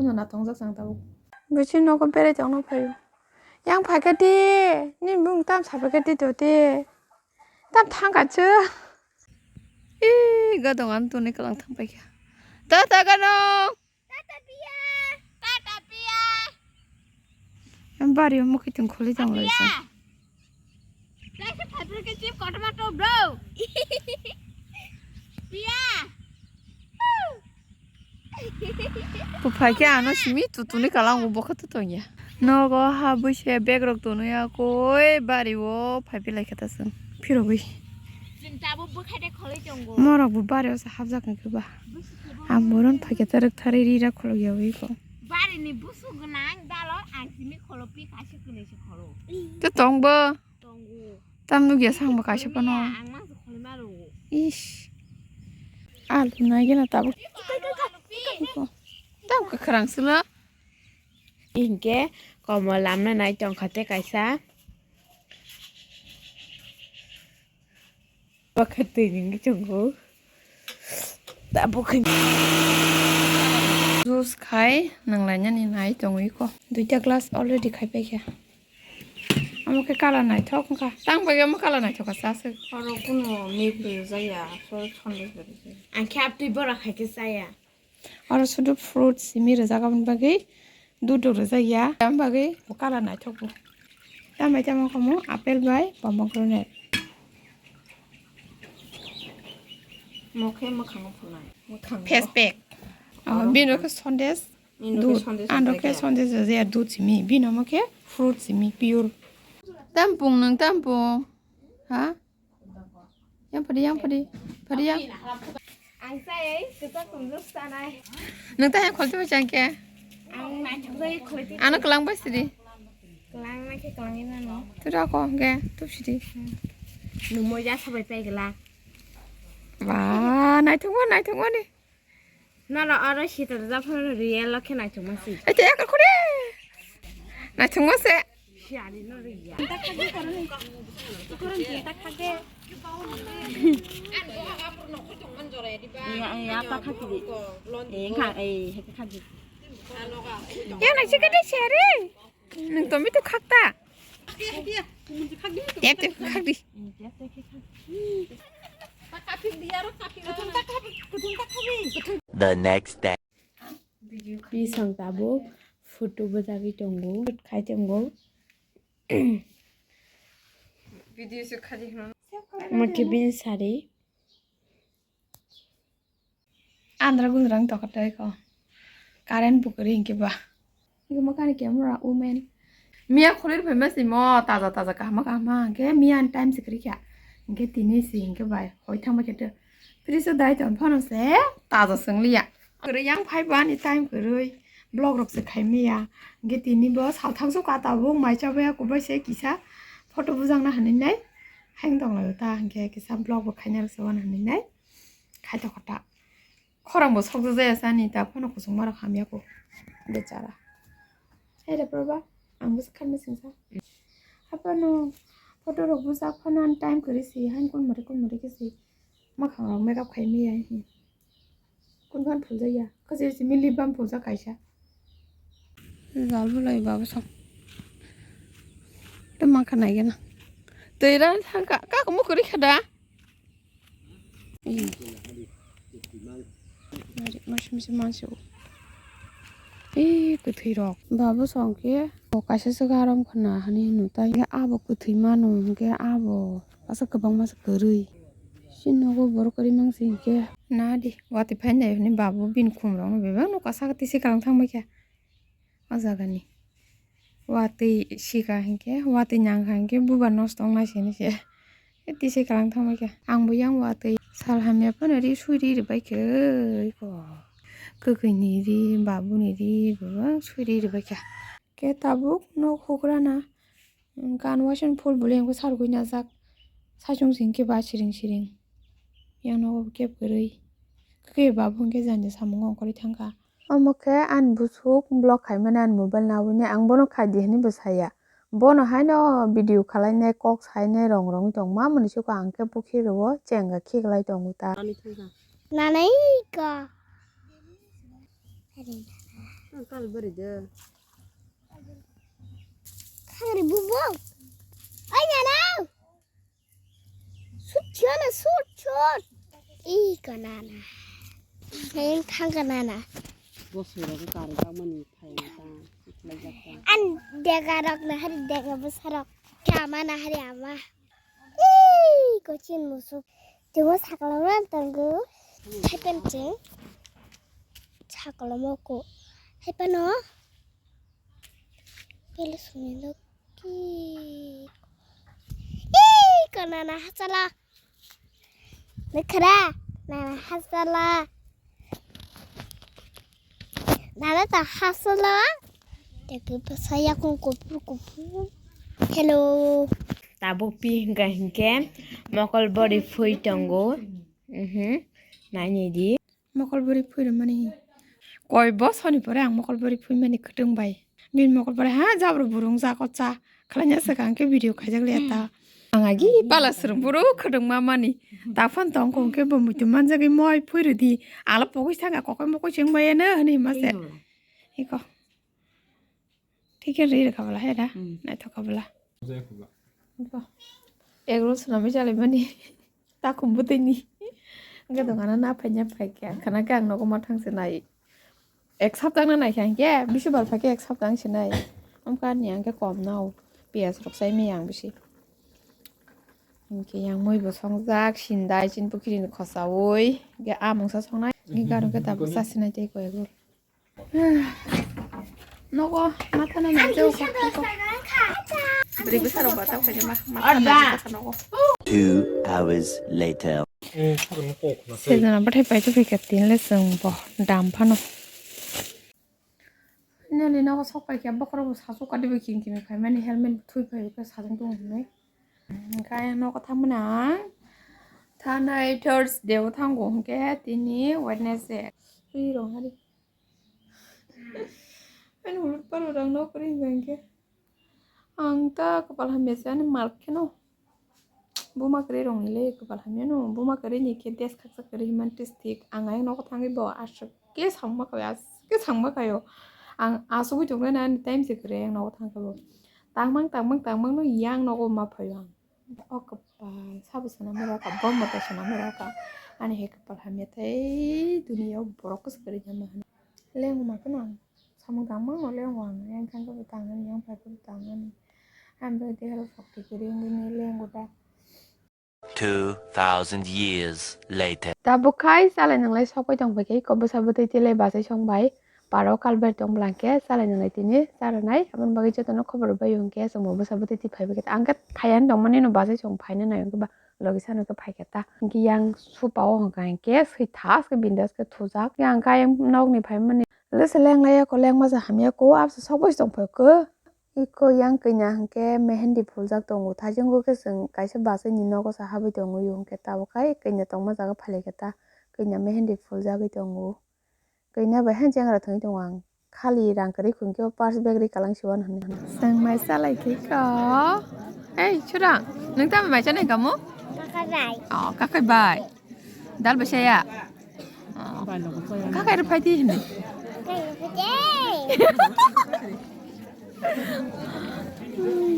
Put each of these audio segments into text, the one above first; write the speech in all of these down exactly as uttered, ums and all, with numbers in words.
Kuno na tongjak chang tabuk. Bisi nogo berai tongno phaio. Yang phaikha di, nini bumung tam sabaikha di to di. Tam thangkha chwng. Ih, gadong ani toni kwlang thangpaikha. Tata gano. Tata piya. Tata piya. Ang bari o mukhi tong kholi tong lai sa. Kaisa phator khe chip kotorma to bro. Piya. Buphai khe ano simi tutuni kalango bokha tutongya. Nogo ha buise bag rok tonwi ya koi bari o phai belai khe ta chwng phirogwi. Chwng tabuk bwkhai de kholwi tongo. Morok bo bari o se hapjak wngkhe ba. Ang boron phaikhe ta rwktharwi ri rak kholok ya wi kho. Bari ni busu gwnang dalo ang simi kholo pi kaisa kwnwi se kholo. Te tong bo. Tongo. Tam nugya sang bo kaisa phano. Ang mang se kholwi ma rwo. Ish. Alu nai gena tabuk. Iko, iko, iko. Tam kwkhwrang silo. Hinkhe komo lamna nai tongkha te kaisa. Bakha twi ringwi chongo. Tabuk khe juice khai nanglainani nai tongwi ko. Duita glass already khai paikha. Amo khe colour naithok wngkha. Tang bai omo colour naithok kha sa se. Oro kuno milk rwjak ya, so sondes rwjak. Ang khe aptwi bora khai khe chaya. Oro sudu fruit simi rwjak aboni bagwi duduk rwjak ya. Aboni bagwi bo colour naithok bo. Tambai tamo kamo apple bai pomegranate. Mo khe mwkhango phunai. Mwkhango. Face pack. Oh, oro bini rok khe sondes. Bini rok khe dud. Sondes. Ano rwjak khe ya. Sondes rwjak ya dud simi. Bini omo khe fruit simi pure. Tampung nwng tampung. Ha? Yang padi, yang padi. Padi yang. Ang chayai, kwchak tongjak chanai. Nwng ta hai kholto bai chang khe? Ang naithok jai kholti. Ano kwlang bai sidi. Kwlang na khe kwlangwi mano. Tura ko ge, tup sidi. Nwng moja sabai pai gela. Ba, naithok ma, naithok ma ni. Noro oro sita da phano real lo khe naithok ma si. Ai te yakar kore. Naithok ma se. Siani no real. Iya, iya, ta khaki di. Eh, kha, eh, heka khaki. Ya, nang sih kade seri. Nang tomi tu khak ta. Tep tep khak di. The next day. Bising tabuk photo bwjagwi tongo. Shoot khai tongo. Video se khaji hwn. Mokhe bini sari. Andra gudra wng tongkha tei kho. Current bo kwrwi hinkhe ba. Hinkhe mo kani camera women. Miya khulwi rwphaima se mo taja taja kahama kahama hinkhe miya ni time se kwrwi kha. Hinkhe tini se hinkhe bai hoi thangma khe fridge o dai tong phano se taja se wng liya. Kwrwi yang phai bo ani time kwrwi vlog rok se khai maya. Hinkhe tini bo salthang so ka tabuk mai cha baya kubai se kisa photo bujak na hinwi nai. Haino tong lai o ta hinkhe kisa vlog bo khaina rwk se uana hinwi nai. Khai tongkha ta. Khorang bo sokjak jaya sani ta phano kuchukma rok hamya ko. Bechara. Hai re proba, ang bwsa kharma singsa. Haphano photo rok bwsa phano ani time kwrwi si, hain kun mwrwi kun mwrwi khe si. Mwkhang rok makeup khai maya hi. Kun phan phuljakya. Kwchwi simi lip balm phuljak kaisa. Jal bulai babo song. Tamo khanai gana. Twi ran thangka, ka kumu kwrwi kha da. Ih. Mari, masi, masi, masi, o. Ih, kwthwi rok. Babo song khe, o kaisa se garom khna hani hino tai. Abo kwthwi mano, hwnkhe abo asa kwbangma se kwrwi. Chini nogo borok kwrwi mang se hwnkhe. Na di, watwi phainai hwnwi babo bini khum rokno bebak no kwchak twi se kwlwng thang bai kha. O jaga ni. Watwi sika hinkhe, watwi nangkha hinkhe bubar nosto wngnai se hinwi se. Tei tisa kwlwng thangbai kha. Ang bo yang watwi sal hamya phano ri sui ri rwbai khe oi kho. Kwkhwini ri, babuni ri, bebak sui ri rwbai kha. Khe tabuk nok hugrana, gan waising phul bwlwi ang khe sargwi najak. Saichung se hinkhe ba siring siring. Yang nogo keb kwrwi. Khe babu hinkhe jani samung ongkhorwi thangkha. Omo khe ani bwswk vlog khaimani ani mobile nabwini ang bono khaidi hinwi bo saya. Bono haino video khwlainai kok sainai rong rwngwi tongma mwnwi sukha ang khe bukhi rwo chenga khiklai tongo ta. Nanai ka. Kal bari de. Thangri bubu. Oi nana. Sut chana sut chut. I kanana. Sayang thang kanana. Boswrok kari bakmani phai ta, siklai jak ta. An dega rok na hari dega bwsarok. Ama na hari ama. Ih, kochin musuk. Chungo sakla wan tongo. Hai pen ching. Sakla moko. Hai pano. Pele suni lo ki. Ih, kanana hasala. Nukra, nana hasala. Nana ta hasala. Teki pasaya kung kupur kupur. Hello. Tabuk pi hingka hingke mokol bori phui tongo. Mhm. Naini di. Mokol bori phui rwmani. Koi bosoni pore ang mokol bori phui mani kwtwng bai. Bini mokol bori ha jabra burung ja kocha. Khlaina swkang khe video khaijak liya ta. Ang agi pala swrwng buru khwdwng ma mani. Taphano tong kong khe bo muitu manjagwi moi phui rwdi. Ala pogwi thangkha kokoi mokoi chwng bai eno hwnwi ma se. Iko. Thik khe ri rwkha bwla he da. Hmm. Naithok kha bwla. Iko. Egg roll swnamwi chalaimani. Takhum bwtwini. Hwnkhe dogano na phai na phai khe. Khana khe ang nogo ma thang se nai. Ek saptang na naikha hwnkhe, bisi bal phaikhe ek saptang se nai. Amkha ni hwnkhe kom nao, piyaj rok sai maya ang bisi. Hwnkhe yang mui bo songjak, sindai, chini pukhiri ni khosaui, hwnkhe a mungsa songnai, hwnkhe garo khe tabuk chasinai tei koi bo. Nogo matha na nai tei kok kok. Bwrwi bwsa rok ba tau khaina ma, matha na nai tei nogo. Two hours later. Sejana bathai paithaphai kha tinle chwng bo dam phano. Nini nogo sok paikha bokhorok bo sachuk kadibo khing khing khaimani helmet bo thui phai khe sajang tongo hinwi. Hwnkhe nogo thangmani ang thanai Thursday o thango hwnkhe tini Wednesday. Twi rong hari. Ani hulut palot ang nokori hwnkha hwnkhe. Ang ta kwpal hamya se ani mark kheno. Buma kwrwi rokni le kwpal hamya no. Buma kwrwi ni khe des khaksa kwrwi himani twi thik. Ang ayang nogo thangwi bo aswk khe samma khaio, aswk khe samma khaio. Ang asugwi tongkhe ani time se kwrwi ayang nogo thangkhe bo. Tangmang tangmang tangmang no yang nogo ma phaio ang. O kwpal, sabo swnamwi rwkha, bombo tei swnamwi rwkha. Ani hai kwpal hamya tei duniya o borok kwchwk kwrwi hwnwi hwnwi. Lengma kheno ang samung tangmano lengo ang, yang thangkhe bo tangani, yang phaikhe bo tangani. Ang bai deha rok sokti kwrwi wngwi lengo da. Two thousand years later. Tabuk khai chalai nwnglai sokpai tongphaikhe, iko bwsa bwtwi tei lai bachai songbai. Paro kalber tong bwla hwnkhe chalai nwnglai tini charwnai. Aboni bagwi jotono khobor rwbaio hwnkhe chwngbo bwsa bwtwi twi phaibai khe ta. Ang khe thaiyan tongmani no bachai chwng phaina nai hwnkhe ba logi sano khe phaikhe ta. Hwnkhe yang supao hwnkha hwnkhe swi thaske bindas khe thujak. Yang khe ayang nokni phaimani. Lese lenglaiya ko lengma ja hamya ko abse sokbai se tongphai ko. Iko yang kanya hwnkhe mehendi phuljak tongo. Thaichungo khe chwng kaisa bachai ni nogo sa habwi tongwi hwnkhe tabuk khai kanya tongma jaga phailaikhe ta. Kanya mehendi phuljagwi tongo. Kanya bai han chengra thwngwi tongo ang. Khali rang kwrwi khun khe o purse bag ri kalang siwan hwnwi hwnwi. Chwng mai chalai khe ko. Ei, Churang, nwng tamo mai chanai kamo? Kakai bai. Oh, kakai bai. Dal bai saya. Oh. Kakai rw phai di hwnwi. Kakai rw phai di.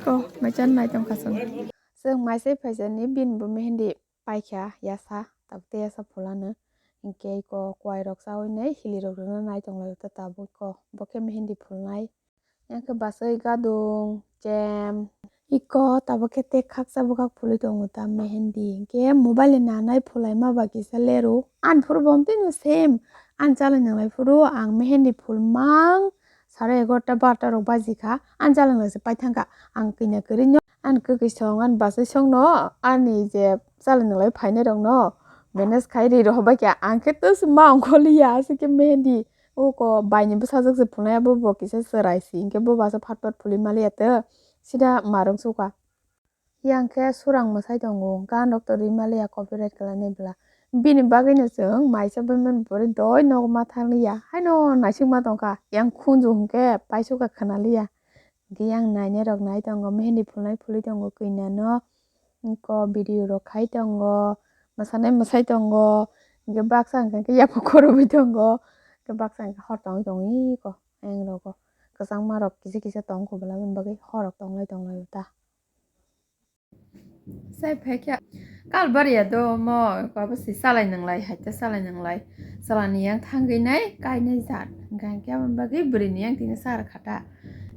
Ko, mai chan nai tong kha chwng. Chwng mai se phai jani bin bo mehendi. Paikha yasa, tabuk tei yasa phulano. Hinkhe iko kwai rok chawi nai hili rok rwna nai tonglaio ta tabuk iko. Bo khe mehendi phulnai. Yang khe bachai gadung, chem. Iko tabuk khe tek khaksa bwkhak phulwi tongo ta mehendi. Hinkhe mobile ni nanai phulai ma ba kisa leru. Ani phuru bo tino same. Ani chalai nanglai phuru ang mehendi phulmang. Sare egarota barota rok baji kha. Ani chalai nang se pai thang kha. Ang kanya kwrwi no. Ani kwkwi song, ani bachai song no, ani je chalai nwnglai phainai rok no manage khai ri rohor bai khe, ang khe twswk ma ongkho liya, aswk khe mehendi. Oko bai ni bwsajwk se phunai, abo bo kisa chwrai si, hinkhe bo bachai phat phat phulwi ma liya tei sida ma rwng su kha. Yang khe surang mwsai tongo, gan rok to rwi ma liya copyright khlainai bwla. Bini bagwi no chwng maisa bai mani pore doi nogo ma thang liya, haino naising ma tong kha, yang khunju hinkhe paisuk kha khna liya. Hwnkhe yang nainai rok nai tongo, mehendi phulnai phulwi tongo kanya no, eko video rok khai tongo, mwsanai mwsai tongo, hwnkhe baksa hwnkhe yakung khorobwi tongo, Khe baksa hor tongwi tongwi ko ayang rogo kwchangma rok kisa kisa tong kho bwla bini bagwi hor rok tonglai tonglai ta. Sai phaikha kalbariya do mo babo si salai nanglai, haita salai nanglai, salani yang thangwi nai kainai jat. Hwnkhe aboni bagwi bwrwini yang tini sar khata.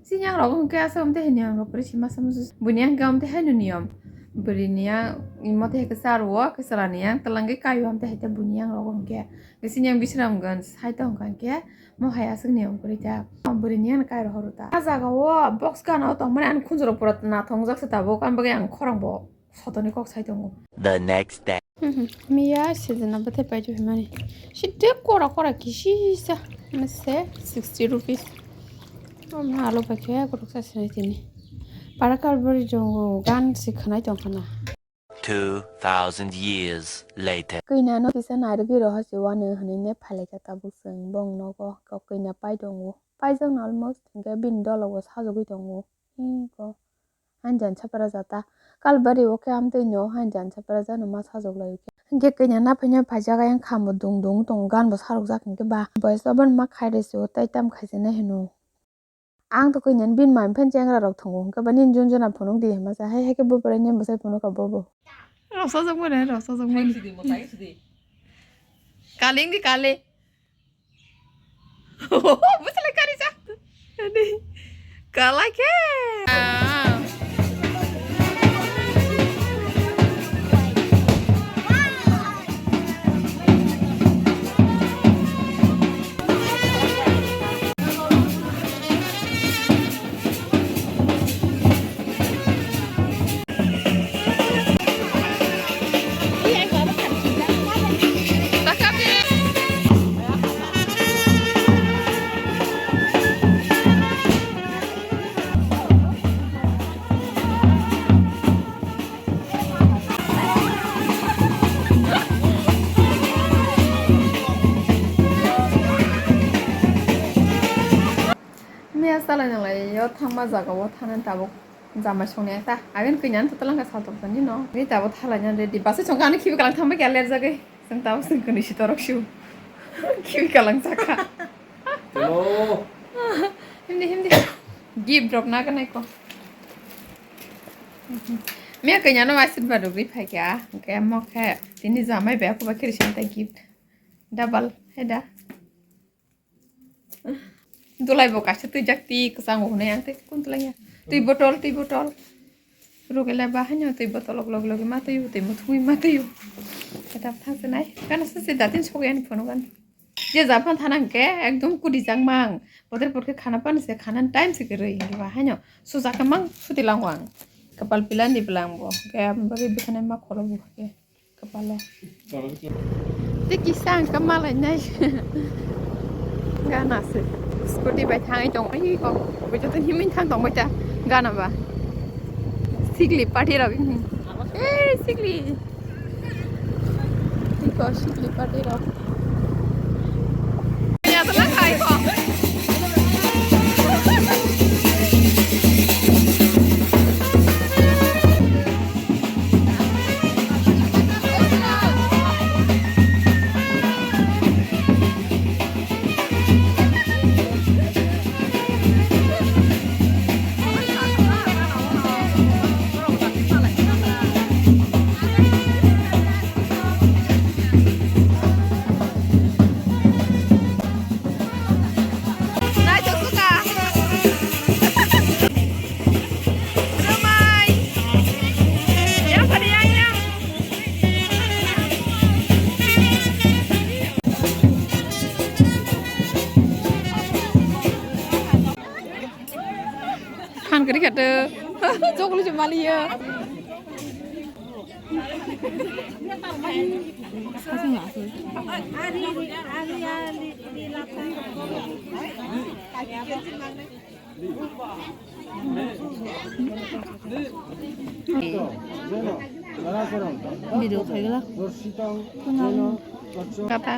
Sini yang rogo hwnkhe asa omte hai niyom rok kwrwi si masa musu. Bwrwini yang hwnkhe omte hai no niyom. Bwrwini yang imote hai khe sar o, khe salani yang twlangwi kai o omte hai ta bwrwini yang rogo hwnkhe. Sini yang bisram gan sai tong hwnkhe mo hai aswk niyom kwrwi ta. Bwrwini yang kai rohoro ta. A jaga o box gana o tongmani ani khunjurok pura nathong jak se tabuk, ani bagwi ang khorang bo. Sotoni kok sai tongo. The next day. Mhm. Miya sejena bwthai paito himani. Site kora kora kisisa. Mase sixty rupees. Om alo paikhe kuruk sa sinai tini. Para kalbari jongo gan si khanai tong khana. Two thousand years later. Kina no kisa nairugwi roho si wano hwnwi ne phailai kha tabuk chwng bong nogo kok kina pai tongo. Paijak no almost hwnkhe bini dolo bo sajagwi tongo. Eko. Hain jan sapra jata. Kalbari o khe amtwi no hain jan sapra jano ma sajok lai khe. Hwnkhe kanya naphanya phaijak ayang khambo dung dung tongo gan bo sarok jak hwnkhe ba. Boys obo ma khai rw se o tai tam khai se nai hwno. Ang to kanya bin mai phan chengra rok thongo hwnkhe ba nini jun jona phunuk di hema sa hai hai khe bo bwrwi ni bwsai phunuk ka bobo. Rosajak mani rosajak mani. Kaling di kale. Bwswlai kari jak. Ani. Kalai khe. Miya salai nalai yo thangma jaga o thangna tabuk jamai songni ta agen kanya to talangka satok tani no ni tabuk thalai na ready basa songka ani khibi kalang thangma kya ler jagai song tabuk song kani si torok su khibi kalang chakha. Hello. Hindi hindi gift rok na kanai ko. Miya kanya no asin baru ri phai kya kaya mo khe tini jamai be aku bakir sinta gift double heda. Dulai bo kaisa twijak ti kwchang bo hwnwi ang tei kun twlangya. Twi botol, twi botol. Rugela ba haino twi botol log log log ma twi, twi muthungwi ma twi. Kata thang se nai. Kana se se datin sogwi ani phone gan. Je ja phan thana hwnkhe ekdom kudi jak mang. Boder porkhe khana pan se khana time se kwrwi ba haino. Sujak mang suti lang wang. Kapal pilani bwlang bo. Kaya bagwi bwkhanai ma kholo bo khe. Kapalo. Tei kisa ang khe malainai. Gana se. Scooty bai thangwi tong. Ai kok. Bai joto himwi thang tong bai ta. Gana ba. Sikli party rok. Eh, sikli. Iko sikli party rok. Ya, tenang, hai, kok. Naithok suka. Romai. Yang tadi yang yang. Phan kari kata. Jok lu cuma liya. Video khaigala. Kata.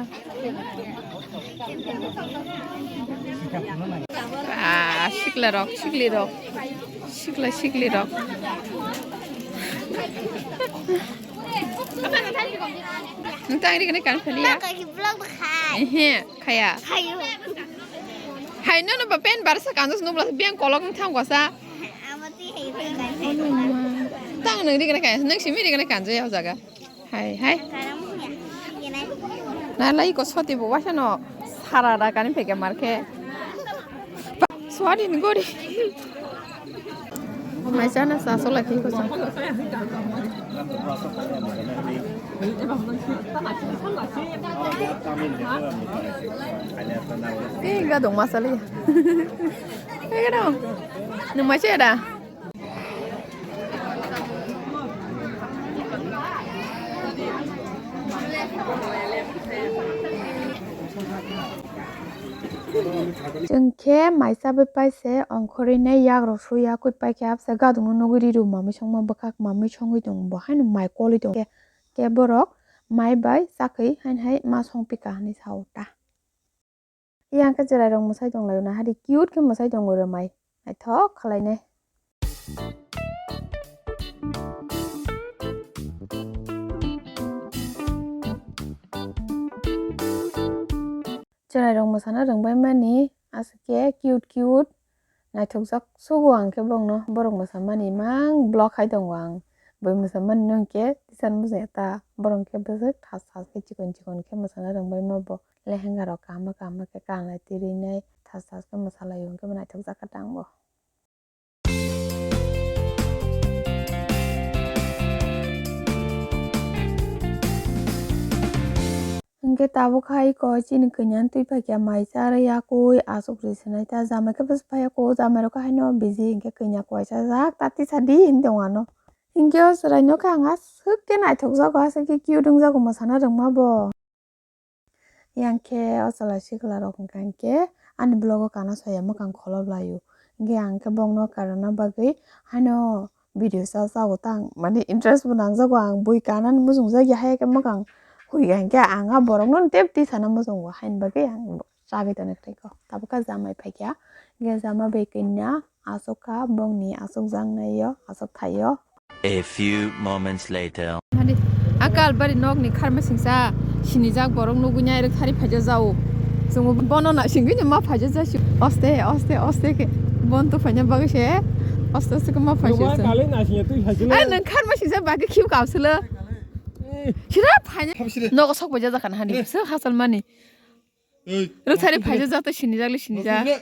Ah, sikla rok, sikli rok, sikla sikli rok. Nung tang ri kene kan pheliya. Kaki vlog khai. Ehe, khaya. Khayo. Hai no no ba pen bar sa kan nubla biang kolok nung thang kosa. Amati hai hai kan. Tang nung ri kene kan, nung simi ri kene kan jaya jaga. Hai hai. Karam ya. Yenai. Na lai ko soti bo wasa no sara da kan pheke marke. Swadi ni gori. Mai chana sa so laki ko sa. Ke ga dong masali. Ke ga dong. Nung mai chaya da. Chwng khe mai chabai pai se ongkhorwi nai yak rw swi ya kwi pai khe abse gadung no nugwi ri rw mamwi songma bwkhak mamwi songwi tongo bo haino mai kolwi tongo khe, khe borok mai bai chakhwi haino hai ma song pika hinwi sa o ta. Yang khe chwrai rok mwsai tong lai o na hari cute khe mwsai tongo rw mai naithok khlai nai. Chwrairok mwsana rwngbaimani aswk khe cute cute naithokjak sugo ang khe borokno. Borok mwsamani mang vlog khai tongo ang. Bui mwsamani no hinkhe teacher mujungya ta. Borok hinkhe bwswk thas thas khe chikon chikon khe mwsana rwngbaima bo. Lehenga rok kaham kaham khe kanlai twi rwnai thas thas khe mwsalaio hinkhe bo naithokjak kha tangbo. Hinkhe tabuk hai ko chini kanya twi paikha mai charwi yakwi aswk rwi swnai ta jamai khe bwswk phaiya ko jamai rok haino busy hinkhe kanya koi chajak ta tisa di hinwi tongo ano. Hinkhe o chwrai no khe ang aswk khe naithok jago aswk khe cute wng jago mwsana rwngma bo. Yang khe o chwla sikla rok hwnkha hinkhe ani vlog o kana soya mwkhang kholob laio. Hinkhe ang khe bongno karana bagwi haino video cha chago tang mani interest bo nangjago ang bui kanani muchungjak ya hai khe mwkhang huya hinkhe ang a borokno tei twi sana muchungo haini bagwi ang chagwi tongna khlaikho. Tabukha jamai phaikha hinkhe jama bai kanya aswk kha bongni aswk jaknaio aswk thaio. A few moments later. Hadi, akal bari nok ni kharma singsa sinijak borok nugui nai rwk thari phaija jao. Chungo bono na singui ni ma phaija jasi. Oste, oste, oste khe. Bon to phaina bagwi se. Oste, oste khe ma phaisa se. Kalai na singya twi phaisa le. Ai nang kharma singsa bagwi khiu kau sele. Eh. Sira phaina. Hapsire. Nogo sok phaija jakan hani. Eh. Se hasal mani. Ei. Rwk thari phaija jata sinijak le sinijak. Hapsire.